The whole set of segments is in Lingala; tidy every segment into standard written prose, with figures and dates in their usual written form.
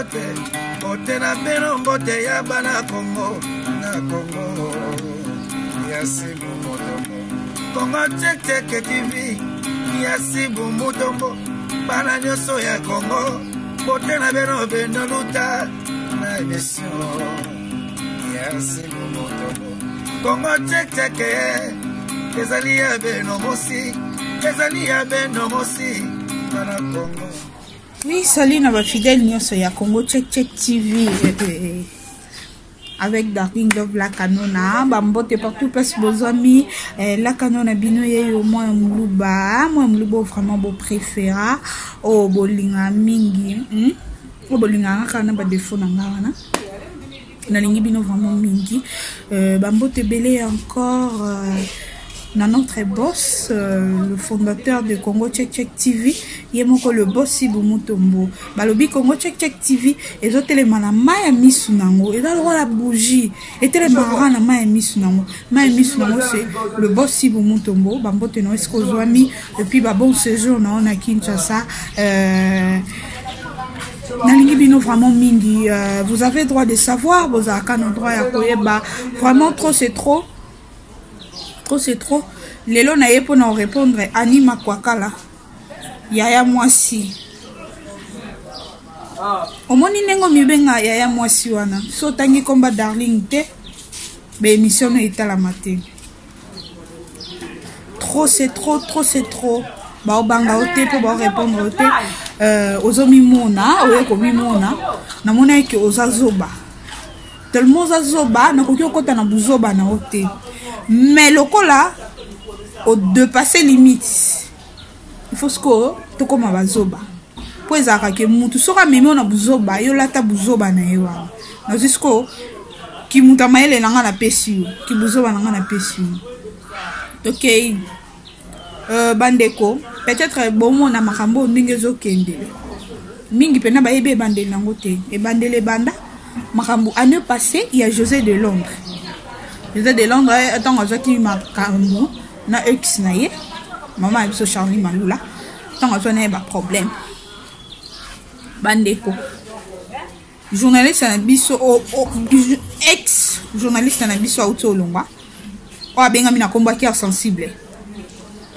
mbote, mbote na bino, mbote ya bana Kongo, na Kongo ya Sibu Mutombo, Kongo Check Check TV ya Sibu Mutombo, bana nyonso ya Kongo, mbote na bino, bino luta na emission ya Sibu Mutombo, Kongo Check Check ezali ya bino mosi, ezali ya bino mosi, bana Kongo. Oui, salut na ba fidèle nyonso ya Congo Check Check TV avec Darling Love la Canona, ba mbote partout place bozwami eh, la Canona bino ye yo mwana muluba, mwana muluba vraiment bo préféra oh bolinga mingi Oh bolinga kaka na ba défaut na nga wana. Nalingi bino vraiment mingi. Ba mbote ebele encore na notre boss, le fondateur de Congo Check Check TV, ye moko le boss Sibu Mutombo. Balobi Congo Check Check TV ezotelema na mai ya misu nango, eza lokola bougie, etelemaka na mai ya misu nango. Mai ya misu nango c'est le boss Sibu Mutombo. Ba mbote na esiko ozwami et puis ba bon séjour na na Kinshasa. Nalingi bino vraiment mingi. Vous avez droit de savoir, bozalaka na droit ya koyeba. Vraiment trop c'est trop. Trop c'est trop. Lelo na ye pona répondre Annie Makwakala. Yaya mwasi. Omoni ndenge omibenga yaya mwasi wana. So tangi komba Darling te. Ba émission no etalama te. Trop c'est trop, trop c'est trop. Ba obanga ote po ba répondre ote. Ozomimona, oye komimona. Namona ke oza zoba. Tellement oza zoba, nakoki okota na buzoba na ote. Mais lokola o dépasser limite. Il faut siko tokoma bazoba. Po ezalaka ke mutu soki amemi na buzoba, yo lata buzoba na ye wana. Nazwi siko ki mutu amayele na nga na pesi yo, ki buzoba na nga na pesi yo. Tokei. Bandeko, peut-être bomona makambo ndenge ezokende. Mingi pena bayebi ebandeli nango te. Ebandeli ebanda makambo année passée ya José de Londres. José de Londres ntango azwaki makambo na ex na ye, mama ya biso Charlie Malula, ntango azwa na ye ba problème. Bandeko, journaliste na biso, ex journaliste na biso auti olongwa, oyo abengami na kombo ya Cœur Sensible.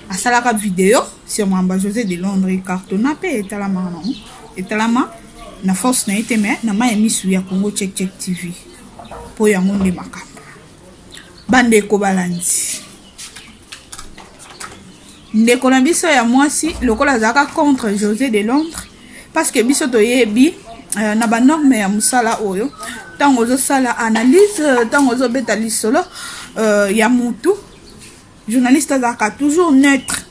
Asalaka vidéo sur Mwamba José de Londres, cartonna pe etalama nango, etalama na force na ye te, mais na maye misu ya Congo Check Check TV. Po yango nde makambo. Bandeko balandi. Ndeko na biso ya mwasi lokola azalaka contre José de Londres, parce que biso toyebi na ba norme ya mosala oyo, ntango ozosala analyse, ntango ozobeta lisolo ya mutu, journaliste azalaka toujours neutre.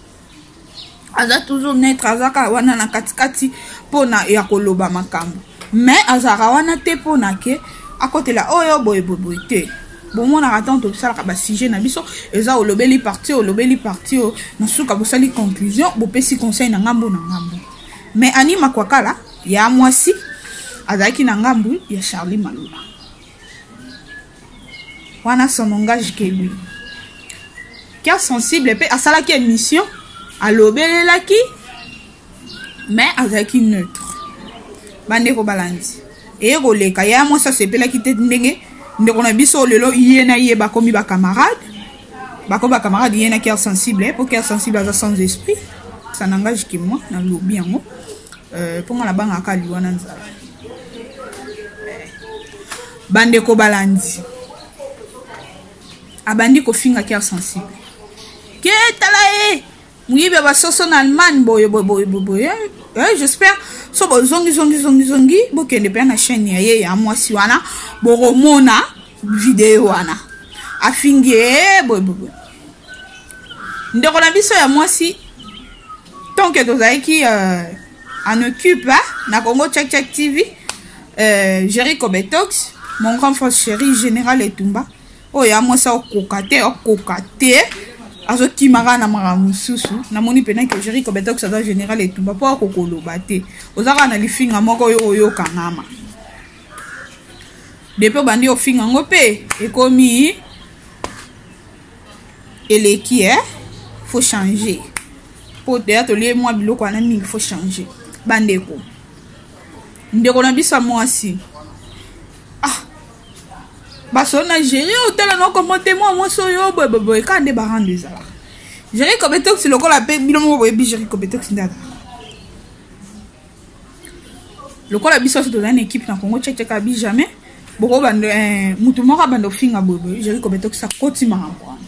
Aza toujours neutre, azalaka wana na katikati mpona ya koloba makambo. Mais azalaka wana te mpona ke akotela oyo boye boye boye te. Bomonaka ntango tosalaka ba sujet na biso, eza olobeli parti, olobeli parti oyo, na suka bosali conclusion, bopesi conseil na ngambo na ngambo. Mais Annie Makwakala ya mwasi azalaki na ngambo ya Charlie Malula. Wana son langage que lui. Cœur sensible pe asalaki émission, alobelelaki, mais azalaki neutre. Bandeko balandi. Eye koleka ya mwasi asepelaki te ndenge ndeko na biso lelo ye na ye bakomi ba camarade. Bakomi ba camarade ye na cœur sensible, po cœur sensible aza sans esprit. Ça n'engage que moi na lobi yango. Po nga na bangaka liwa na nzala. Bandeko balandi. Abandi kofinga cœur sensible. Ke tala ye muyibe ba soso na Allemagne boye boye boye boye boye. J'espère so bo zongi zongi zongi zongi bokende pe na chaîne ya ye ya mwasi wana boromona vidéo wana. Afingi ye boye boye boye. Ndeko na biso ya mwasi tant que tozalaki en occupe, hein, na Congo Check Check TV, Jerry Kobetox, mon grand frère chéri Général Etumba, oyo ya mwasi akoka te, akoka te, azokimaka na makambo mosusu. Namoni pena ke Jerry Kobetox aza Général Etumba po akokoloba te. Ozaka na lifinga moko oyo oyokangama. Depuis obandi ofinga ngo pe ekomi eleki, hein? Faut changer. Po deya tolie mwa biloko wana mingi, faut changer. Bandeko. Ndeko na biso ya mwasi. Ah. Baso na Jerry otala na kombo te mwa mwasi oyo boye boye boye kaka nde barando ezalaka. Jerry Kobetox lokola pe bino moko boyebi Jerry Kobetox nde azalaka. Lokola biso nyonso tozali na équipe na Congo check check abi jamais boko bando eh, mutu moko abanda ofinga boye boye Jerry Kobetox akoti makambo wana.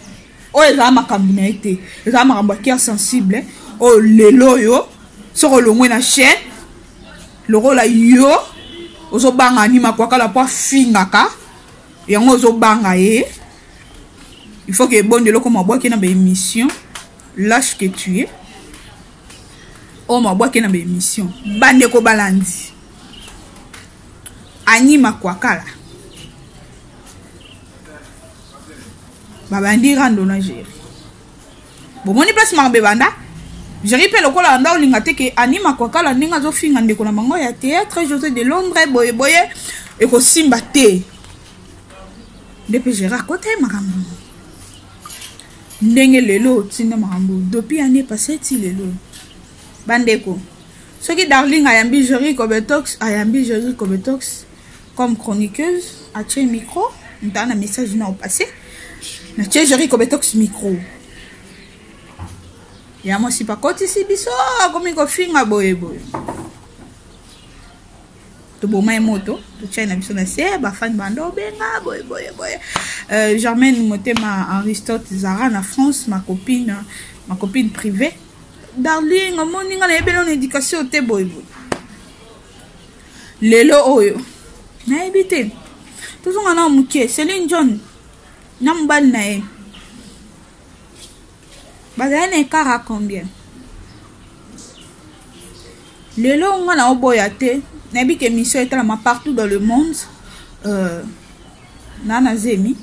Oyo ezala makambo na ye te, ezala makambo ya cœur sensible oyo lelo oyo soki olongwe na chaîne lokola yo ozobanga ni makwakala po afingaka yango ozobanga ye il faut que ebonde eloko mabwaki na baémission lâche que tu es oyo mabwaki na baémission bandeko balandi ani makwakala babandi rando na Jerry bomoni place makambo ebanda Jerry mpe lokola anda olinga te ke Annie Makwakala ndenge azofinga ndeko na bango ya théâtre José de Londres boye boye ekosimba te nde mpe Jerry akota ye makambo ndenge lelo otinda makambo depuis année passée ti lelo bandeko soki Darling ayambi Jerry Kobetox ayambi Jerry Kobetox comme chroniqueuse atie micro ntaa na message na opasse natie Jerry Kobetox micro ya mwasi bakotisi biso akomi kofinga boye boye toboma ye moto totyai na biso na se bafani banda obenga boye boye boye euh, Germaine Motema Aristote Zara na France ma copine ma copine privée Darling omoni nga nayebeli na éducation te boye boye lelo oyo nayebi te tozonga na moke Celine John na mobali na ye bazali na écart à combien lelo nga na oboya te nayebi ke émission etalama partout dans le monde euh, na na zemi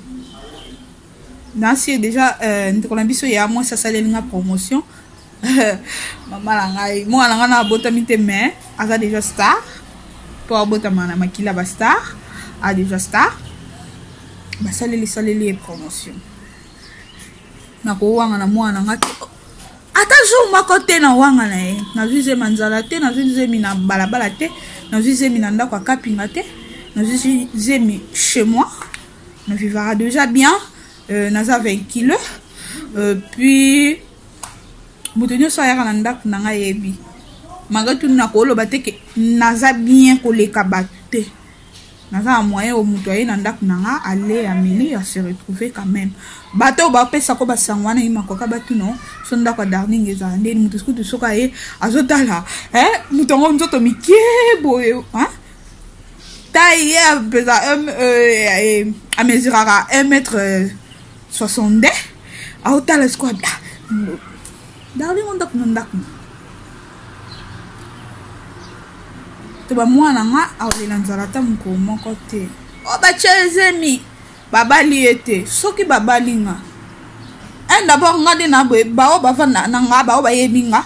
nasi déjà euh, ndeko na biso ya mwasi asaleli nga promotion mama na ngai mwana na ngai na abotami te mais aza déjà star mpo abotama na makila ba star a déjà star basaleli saleli ye promotion nakowanga na mwana na ngai te ata jour moko te na wanga na ye nazwi zemi ya nzala te nazwi zemi na balabala te nazwi zemi na ndako ya kapinga te nazwi zemi chez moi na vivara déjà bien euh, naza 20 kilo euh, puis moto nyonso ayaka na ndako na ngai yebi malgré tout nakoloba te ke naza bien koleka bato te naza na moyen oyo moto aye na ndako na nga ale ameli a se retrouver quand même bato oyo bapesa ko basango wana ye makoka batuna so ndako ya darling ezala ndeni moto kutu soki aye azotala moto yango nzoto mike boye taille ye apesa amesuraka 1 mètre 62 aotala sikoyo darling o ndako na ndako to bamwana nga aolela nzala ata mokolo moko te o batie ezemi babali ye te soki babali nga un d'abord nga nde na boye bao bavanda na nga bao bayebi nga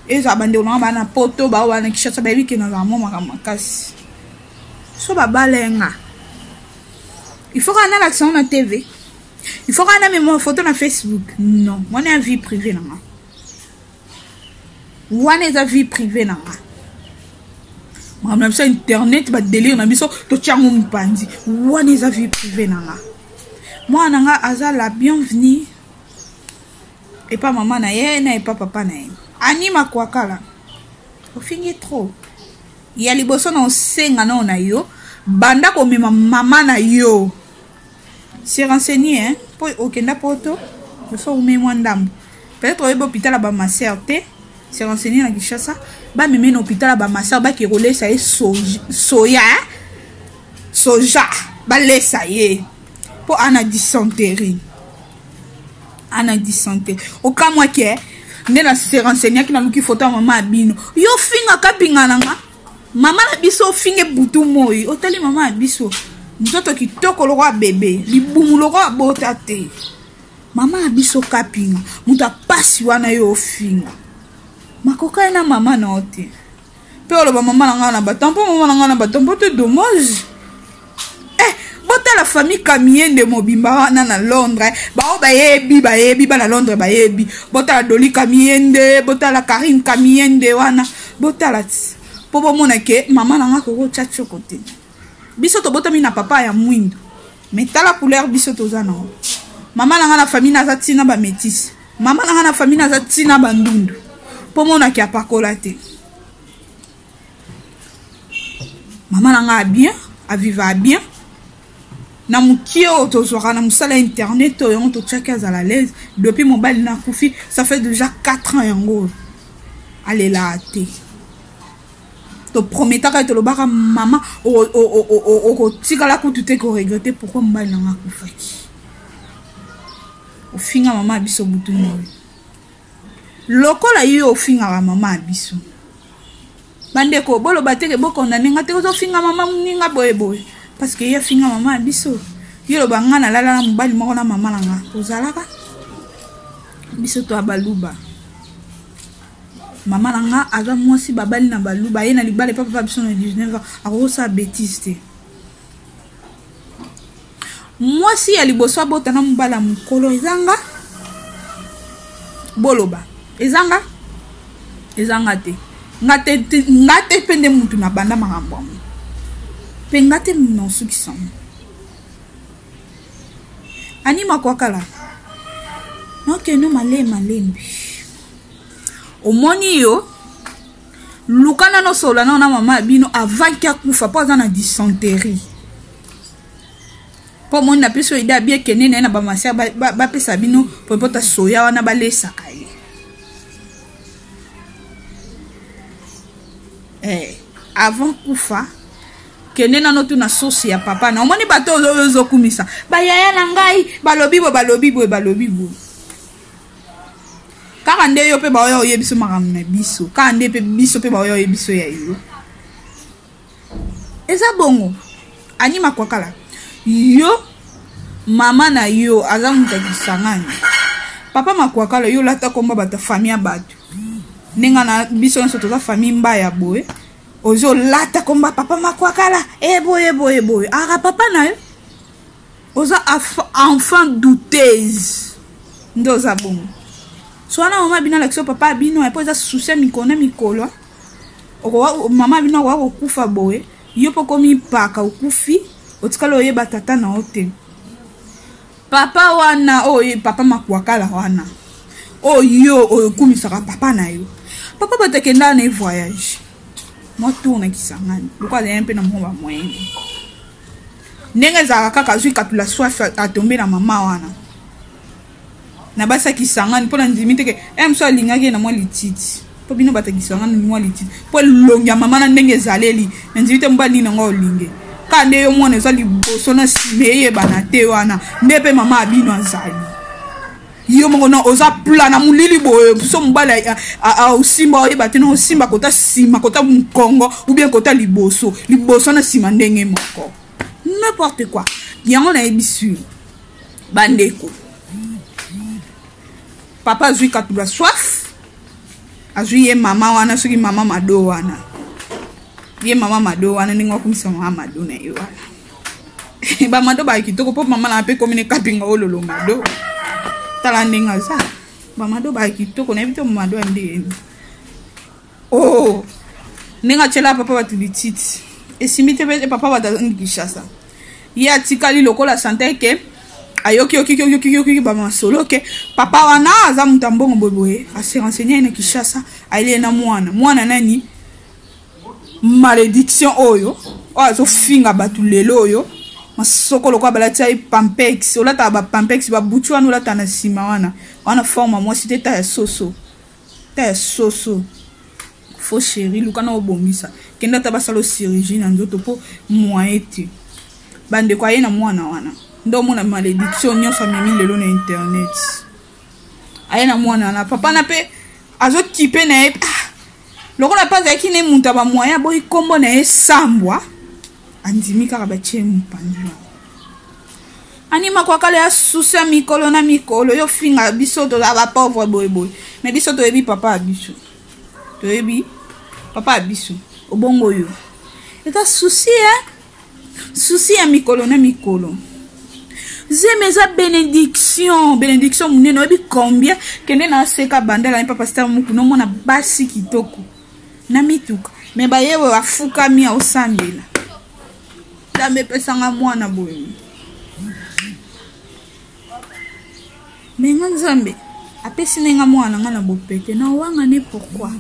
ezala bandeko na nga baa na poto bao baa na Kinshasa bayebi ke nazala mwa makambo makasi so babala ye nga il faut kaka nalakisa ngo na TV il faut kaka namema photo na Facebook non wana ya vie privée na nga wana eza vie privée na nga makambo na biso ya internet badélire na biso totya yango mopanzi wana eza vie privée na nga mwana na nga aza la bienvenue epa mama na ye na epa papa na ye Ani Makwakala ofingi trop ya liboso na osenga nao na yo banda komema mama na yo se renseigner hein mpo okenda poto oso umei mwa ndambo peut-être oyebi hôpital ya bamaser te se renseigner na Kinshasa bameme na hôpital ya bamaser bake kolesa ye soya soja balesa ye mpo ana dysenterie ana dysenterie okamwaki nde na se renseignaki naluki foto ya mama ya bino yo fingaka pinga na nga mama na biso ofinge butu moi otali mama ya biso nzoto kitoko lokola bebe libumu lokola bota te mama ya biso kapinga moto apasi wana yo ofinga makoka ye na mama na yo te mpe oloba mama na ngai na bato mpo mama na ngai na bato mpo te dommage eh, botala famille Kamiende mobimba wana na Londres bao bayebi bayebi bana Londres bayebi botala Doli Kamiende botala Karine Kamiende wana botala ti. mpo bomona ke mama na nga akoki kotya tioko te. Biso tobotami na papa ya mwindu, mais tala couleur biso toza nango. Mama na nga na famille naza ntina ba métisse, mama na nga na famille naza ntina bandundu, mpo monaki apakola te. Mama na nga bien, aviva bien na mokie oyo tozwaka na mosala ya internet oyo, yango totiaki azala à l'aise. Depuis mobali na akufi, ça fait déjà 4 ans, yango oyo alelaka te. Toprometaka ye, tolobaka: mama, okotikala kutu te koregretter pourquoi mobali nanga akufaki. Ofinga mama ya biso butu moyo lokola yo ofingaka mama ya biso. Bandeko, boloba teke bokondane nga te, ozofinga mama moninga boye boye, parce que ye afinga mama ya biso. Yo loba nga nalala na mobali moko na mama na nga, ozalaka biso to ya baluba. Mama na nga aza mwasi babali na baluba, ye na libala epa papa biso na 19 ans, akokosala bétise te. Mwasi ya liboso abota na mobali ya mokolo ezanga, boloba ezanga, ezanga te, nga te, nga te. Mpe nde mutu na banda makambo yango, mpe nga te mutu na osukisa yango. Anima kwakala nakende malembe malembe. Omoni yo, luka nano osola nano na mama ya bino avant ki akufa, mpo aza na dysenterie. Mpo omoni, na biso ide abi ekende na ye na bamasia, bapesa bino poepota soya wana balesaka ye. Avant kufa, kende nano tuna source ya papa na. Omoni bato oyo ozokumisa, bayaya na ngai balobi boye, balobi boye, balobi boye, kaka nde yo mpe baoya oyebi biso makambo na biso, kaka nde mpe biso mpe baoya oyebi biso ya yo. Eza bongo. Anima kwakala, yo mama na yo aza moto ya Kisangani. Papa Makwakala, yo olata komba bato ya famille ya bato, ndenge na biso nyonso toza famille mbaya boye. Ozolata komba papa Makwakala eboye boye boye, aka papa na yo oza enfant douteuse nde oza bongo. So wana mama bino alakisi papa bino, mpo eza susi ya mikolo na mikolo. Mama bino akoka kokufa boye, yo mpo komi mpaka okufi, otikali oyeba tata na yo te. Papa wana oyo, papa Makwakala wana oyo okumisaka papa na yo, papa bato akendaka na ye voyage mwa tour na Kisangani, lokola azali mpe na mwa bamoyen ndenge ezalaka kaka, azwi katula soif, atombe na mama wana na basi ya Kisangani, mpo na ndimi teke e mosu alingaki ye na mwa lititi, mpo bino bato ya Kisangani mwa lititi, mpo elongi ya mama na ndenge ezaleli, na ndimi te mobali nini yango olinge. Kaka nde yo mwana eza liboso na nsima eyebana te, wana nde mpe mama ya bino azali. Yo moko na oza pla na molili boye, so mobali osimba, oyeba te na osimba kota nsima, kota mokongo ou bien kota liboso, liboso na nsima ndenge moko, n'importe quoi. Yango nayebisi yo bandeko, papa azwi katula soif, azwi ye mama wana, soki mama Mado wana, ye mama Mado wana, ndenge wakumisa mama Mado na ye wana. Bamado baya kitoko, mpo mama na mpe komi nekapinga ololo Mado, tala ndenge aza. Bamado baya kitoko, nayebi te mado ya ndenge. Oh, ndenge atiela papa bato lititi esimbi te mpe papa bato azangi Kinshasa, ye atikali lokola sante ke ayoki yoki bamasolo ke papa wana aza moto ya mbongo boyeboye. Ase renseigner ye na Kinshasa, ayeli ye na mwana. Mwana nani? Malédiction oyo oyo azofinga bato lelo oyo, masoko lokola balati ye pampex. Olataka bapampex babutu wana, olataka na nsima wana, wana forme mwasi te, ta ya soso, ta ya soso. Faux chéri, luka na obongisa, kende ata basala chirurgie na nzoto, mpo moyen te. Bandeko, aye na mwana wana nde omona malédiction nyonso amemi lelo na internet. Aye na mwana wana, papa na mpe azokipe na ye. Ah, lokola mpe azalaki ne moto ya bamoyen, aboyi nkombo na ye sambwa, andimi kaka batie mopanzi wana. Anima kwakala ya susu ya mikolo na mikolo, yo finga biso toza bapauvre boyeboye, mais biso toyebi papa ya biso, toyebi papa ya biso. Obongo yo eza susi, eh? Susi ya mikolo na mikolo. Zemi eza bénédiction, bénédiction monene. Oyebi combien? Kende na aseka bandala ye papa star muku, nomona basi kitoko na mituka. Me bayewe afukami aosambela. Nzambe epesanga mwana boye. Me nga Nzambe apesi ne nga mwana nga na bopete na wanga ne pourquoi?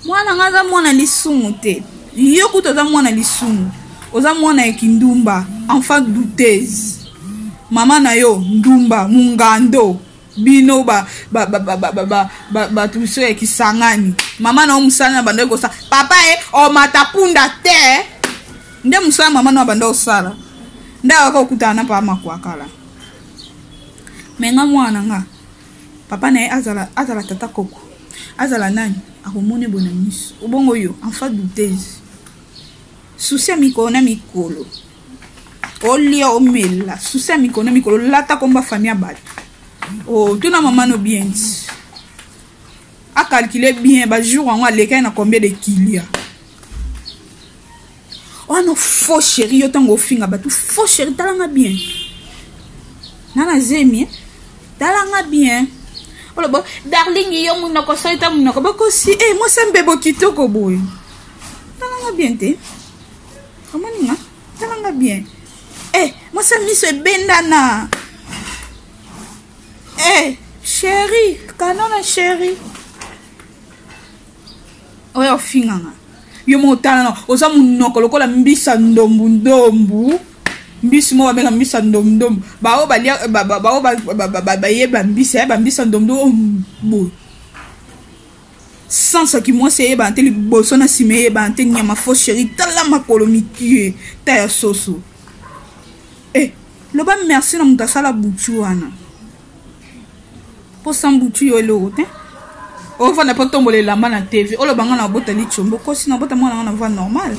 Mwana nga aza mwana lisumu te. Yo kutu oza mwana lisumu. Oza mwana ya kindumba, enfant douteuse. Mama na yo ndumba, mungando. Bino ba ba ba ba ba ba ba bato biso ya Kisangani. Mama na yo mosala na bando ekosala. Papa e omata punda te. Nde mosala mama na bando osala. Nde akaka okutana na papa makwakala. Me nga mwana nga papa na ye azala azala tata koko. Azala nani? Akomona bona miso. Obongo yo enfant douteuse. Souci ya mikolo na mikolo. Olia omela souci ya mikolo na mikolo lata komba famille ya bato. Oh, tuna mama no bien. A calculer bien ba jour yango alekaki na combien de kilia. Oh non, faux chéri, yo tango ofinga bato, faux chéri, talanga bien. Nana zemi, eh? Talanga bien. Olobo, darling, yo munoko soita munoko bakosi, eh moi ça mbebo kitoko boye. Talanga bien te. Omoni nga? Talanga bien. Eh, moi ça miso ebendana. Eh, chéri, kanona chéri. Oyo ofinga nga. Yo moko tala na oza munoko lokola mbisa ndombu ndombu. Mbisi moko babenga mbisa ndombu ndombu. Ba oyo balia ba ba ba ba ba bayeba mbisa ya ba mbisa ndombu ndombu boye. Sans ki mwasi eyebana te liboso na nsima eyebana te nyama faux chéri tala makolo mikie ta ya soso. Eh, loba merci na moto asala butu wana. Po sans butu yo eloko te. Ofanda po tombola elamba na TV. Oloba nga na bota lichombo kosi na bota mwana nga na voie normale.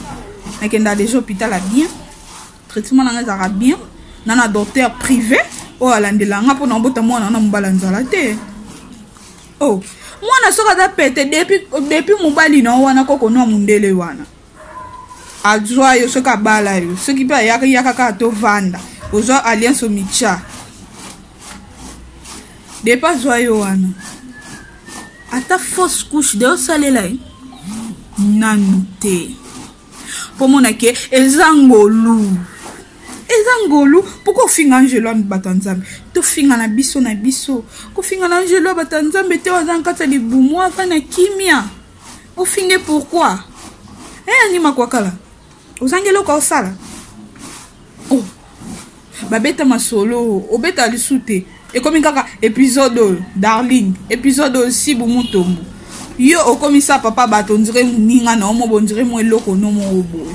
Nakenda déjà hôpital à bien. Traitement na nga ezalaka bien. Na na docteur privé oyo alandela nga po na bota mwana na mobala nzala te. Oh, mwana soki aza pete depuis mobali na wana koko no mundele wana. Azwa yo soki abala yo, soki pe ayaka yaka kaka tovanda. Ozwa alliance omicha. Depuis azwa yo wana. Ata fausse couche de osalela ye nanu te. Po mona ke eza ngolu. Eza ngolu. Pourquoi ofinga Angelo bato ya Nzambe? Tofinga na biso na biso. Kofinga na Angelo bato ya Nzambe te waza nkata libumu ava na kimia. Ofinge pourquoi? Eh ani makwakala. Ozangi eloko osala. Oh. Babeta masolo, obeta lisu te. Ekomi kaka épisode oyo, darling, épisode oyo sibu mutombo. Yo okomisa papa bato ondire moninga na omo bondire mo eloko no mo boye.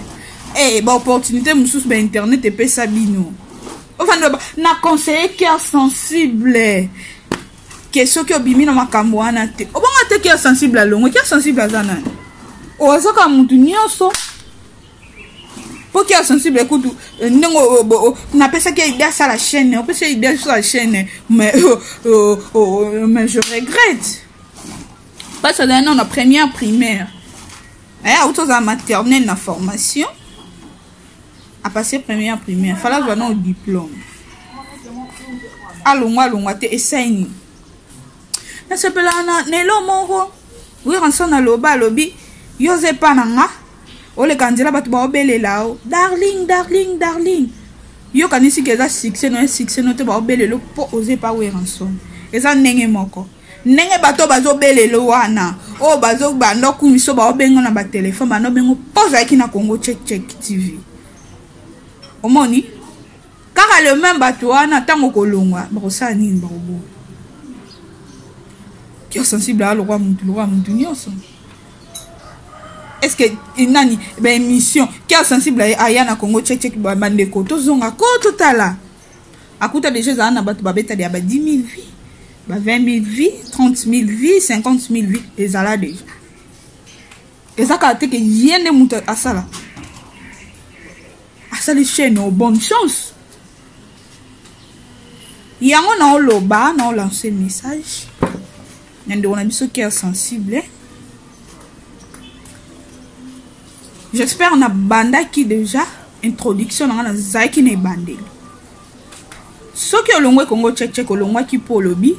Eh ba opportunité mosusu ba internet epesa bino. Ofanda ba na conseiller cœur sensible. Ke soki obimi na makambo wana te. Obonga te cœur sensible alongo, cœur sensible aza nani? Oazaka mutu nyonso. Po cœur sensible écoute ndenge napesaki idée asala chaîne, opesa idée asala chaîne, mais mais je regrette. Parce que non na première primaire. Eh auto za maternelle na formation. A passer première primaire, fallait avoir un diplôme. Alongwa alongwa te esaini. Nasepela na nelo moko. Oui, ranson na loba lobi. Yo zepa na nga. Oleka nzela bato baobelela o. Darling, darling, darling. Yo kanisi ke eza succès no succès no te baobelela po ozepa we ranson. Eza ndenge moko. Ndenge bato bazobelela wana. Oyo bazo banda kumiso baobenga na ba téléphone banda bengo po ozalaki na Congo Check Check TV. Omoni? Kaka le même bato wana ntango kolongwa bakosala nini bakoboya. Cœur sensible a lokwa mutu lokwa mutu nyonso. Est-ce que nani ba émission cœur sensible aya na Congo Check Check ba bandeko tozonga ko totala. Akuta déjà ezala na bato babeta ya ba 10 000 vies, ba 20 000 vies, 30 000 vies, 50 000 vies ezala déjà. Ezaka te ke ye nde mutu asala. Asali chaîne au bonne chance. Yango na oloba na lancer message. Na ndeko na biso cœur sensible. J'espère na bandaki déjà introduction na nga na zaki na ebandeli. Soki olongwe Congo Check Check olongwaki po olobi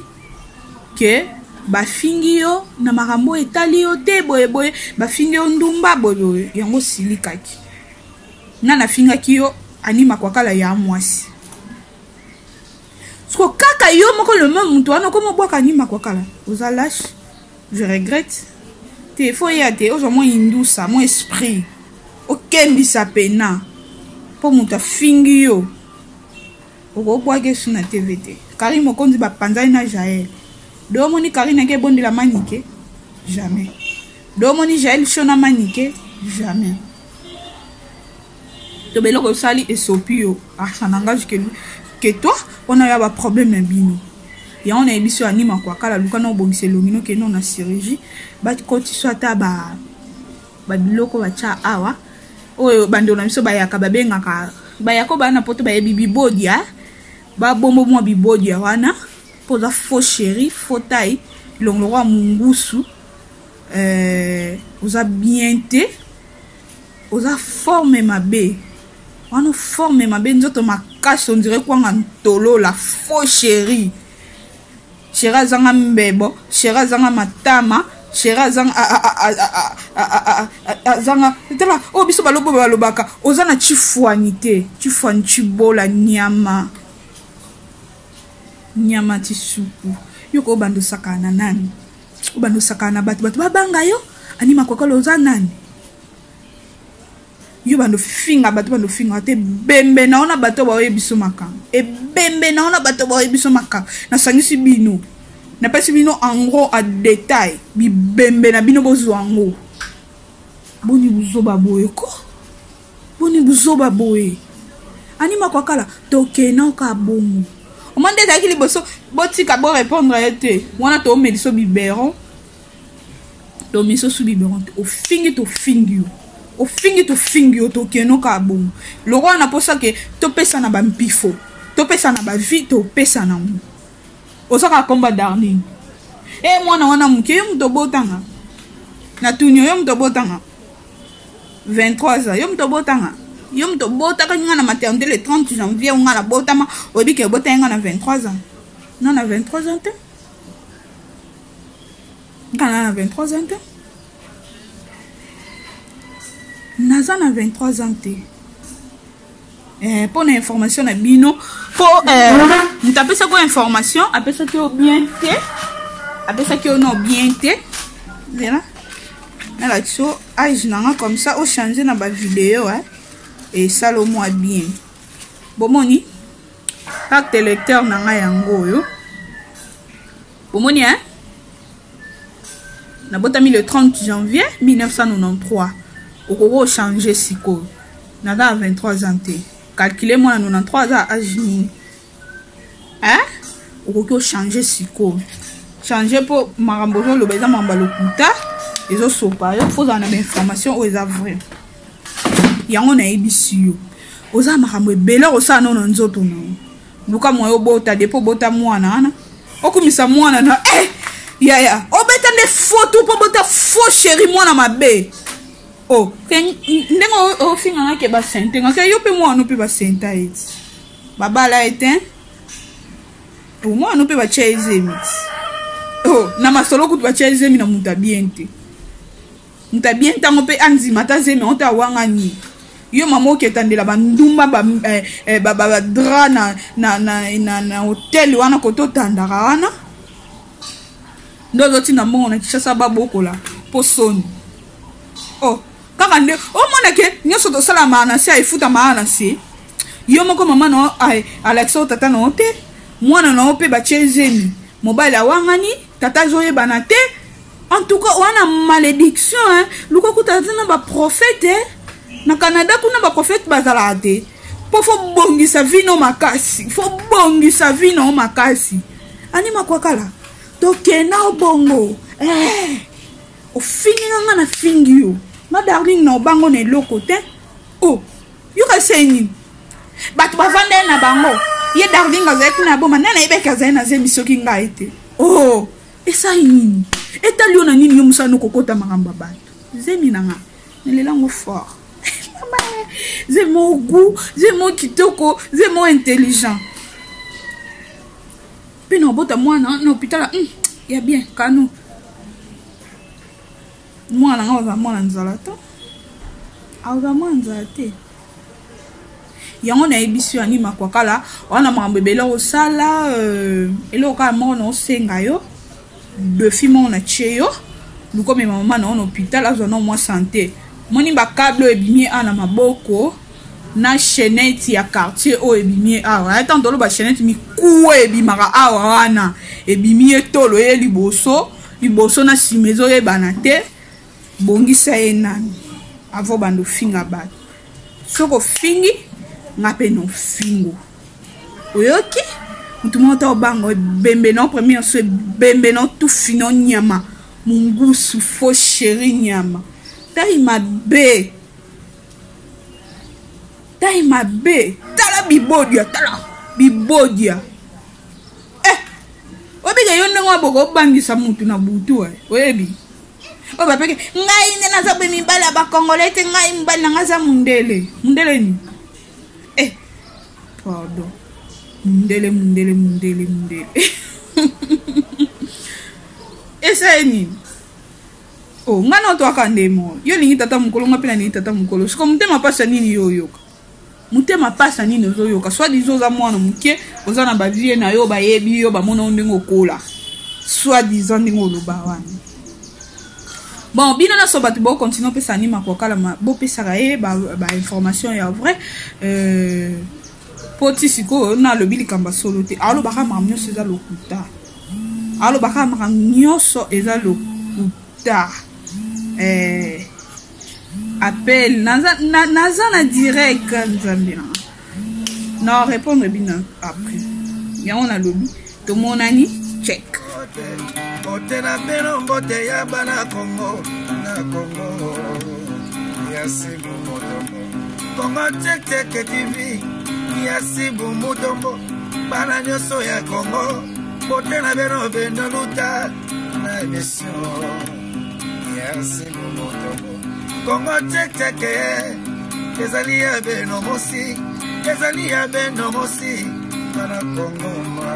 ke Bafingi yo na makambo etali yo te, boye boye, bafingi yo ndumba boye boye, yango osilikaki. Nga nafingaki yo Annie Makwakala ya mwasi. Siko kaka yo moko le même mutu wana okoma obwaka Annie Makwakala. Oza lâche. Je regrette. Te faut ya te ozwa mwa indusa, mwa esprit. Okembisa pena. Po mutu afingi yo. Okobwaka esu na TV te. Karine Mokonzi bapanzani na Jael. Do omoni Karine ake ebondela Manike? Jamais. Do omoni Jael show na Manike? Jamais. To beloko osali esopi yo. Ah, ça n'engage que lui. Que toi, on a eu ba problème na bino. Yango na yebiso anima kwa kala luka na obongisa elongi no keno na chirurgie. Ba kotiso ata ba ba biloko batia awa. Oyo bandeko na biso bayaka babengaka bayaka bana poto bayebi bibodia babombo mwa bibodia wana mpo oza faux chéri faux taille elongo lokola mungusu oza bien te oza forme mabe wana forme mabe nzoto makasi on dirait kwanga ntolola faux chéri chéri azanga mbebo chéri azanga matama chéri azanga azanga tala oyo biso balobo balobaka oza na chifuani te chifuani chibola nyama nyama tisuku yo ko obanda osakana na nani obanda osakana na bato bato babanga yo Annie Makwakala oza nani yo bando finga bato bando finga te ebembe na ona bato baoyebi biso makambo ebembe na ona bato baoyebi biso makambo nasangisi bino napesi bino en gros en détail bibembe na bino bozwa yango boni buzoba boye ko boni buzoba boye Annie Makwakala tokenoka bongo omoni nde ezalaki liboso botika borépondre ye te wana toomeliso biberon tomiso su biberon te ofingi tofingi yo ofingi tofingi yo tokenoka bongo lokola na posa ke topesana bampifo topesana bavi topesana ngo ozaka komba darling e mwana wana moke yo moto obotanga natuni yo moto obotanga 23 ans yo moto obotanga yo moto obotaka nga na maternité le 30 janvier nga na botama oyebi ke obotaki nga na 23 ans nga na 23 ans te nga na 23 ans te naza na 23 ans te mpo na information na bino mpo moto apesaki yo information apesaki yo bien te apesaki yo no bien te zela nalakisi yo age na nga comme ça ochange na bavideo esala mwa bien bomoni carte électeur na ngai yango oyo bomoni hein nabotami le 30 janvier 1993 okoki ochange sikoyo naza na 23 ans te calcule mwana 93 aza age nini hein okoki ochange sikoyo change mpo makambo ozoloba eza makambo ya lokuta ezosopa yo fo ozala na bainformation oyo eza vrai yango nayebisi yo oza makambo ebele okosala no na nzoto na yo luka moye obota depo obota mwana wana okumisa mwana na eh, yaya obeta nde foto mpo obota faux chéri mwana mabe oh ke ndenge ofinganga ke basente nga ke yo mpe mwana mpe basenta ye ti babala ye te omwana mpe batya ye zemi ti oh, na masolo kutu batya ye zemi na moto abien te moto abien ntango mpe andima ata zemi yango te awangani yo mama oketandela bandumba badra na hotel wana kote otandaka wana nde ozotinda mbongo na Kinshasa babokola mpo soni oh kaka nde omona ke nyonso tosalamaka na se efutamaka na se yo moko mama na alakisa yo tata na yo te mwana na yo mpe batie zemi mobali awangani tata azoyebana te en tout cas wana malédiction hein luka kutana te na baprophète na Canada kuna baprophète bazalaka te mpo fo bongisa vino makasi fo bongisa vino makasi Annie Makwakala tokenda obongo eh, ofingi nga nga nafingi yo nga darling na obango na eloko te o oh, yoka se nini bato bavanda ye na bango ye darling azalaki na boma nani ayebaki azali na zemi soki ngai te o oh, esali nini etali yo na nini yo mosala nokokota makambo ya bato zemi na nga nalelango fort zemi moko goût zemi moko kitoko zemi moko intelligent mpe na obota mwana na hôpital. Ya bien kanu mwana nga oza mwana nzala to aoza mwana nzala te. Yango nayebisi yo ani makwakala wana makambo ebele osala euh, eloko kaka moko na osenga yo defi moko na tie yo luka omema mama na yo na hôpital azwa na mwa sante moni bakable oyo ebimi awa na maboko na chaînette ya quartier oyo ebimi awa ata ntolo ba chaînette mikuwa ebimaka awa wana ebimi ye tolo ye liboso liboso na nsima ezoyebana te. Bongisa ye nani avant bando finga bato. Soki ofingi nga mpe nofingo oyoki motu moko ta obanga ebembe na premier so ebembe na tufi na nyama mungusu faux chéri nyama tai mabe tai mabe tala bibodia tala bibodia eh obika yo ndenge waboko obangisa mutu na butu eh oyebi oyo bapeke ngai nde naza boye mibali ya bakongolais te ngai mobali na ngai aza mundele mundele nini eh pardon mundele mundele mundele mundele esa ye nini o oh, ngai na otwaka nde mo yo olingi tata mokolo ngai mpe nalingi tata mokolo siko motema mpasi ya nini yo oyoka motema mpasi ya nini ozoyoka soit disant oza mwana moke oza na bavie na yo bayebi yo bamona yo ndenge okola soit disant ndenge oloba wana bon bino nyonso bato bokontinue opesa nima kokalama bopesaka ye bainformation ba ya vrai euh, mpo ti sikoyo nalobi likambo ya solo te alobaka makambo nyonso eza lokuta alobaka makambo nyonso eza lokuta eh, appel naza na, naza na direct nzambe na na répondre bino après yango nalobi tomonani check mbote na bino mbote ya bana kongo na kongo ya sibu motombo kongo teketeke tv ya sibu mutombo bana nyonso ya kongo mbote na bino bino luta na emission ya sibu mutombo kongo teketeke ezali ya bino mosi ezali ya bino mosi bana kongo.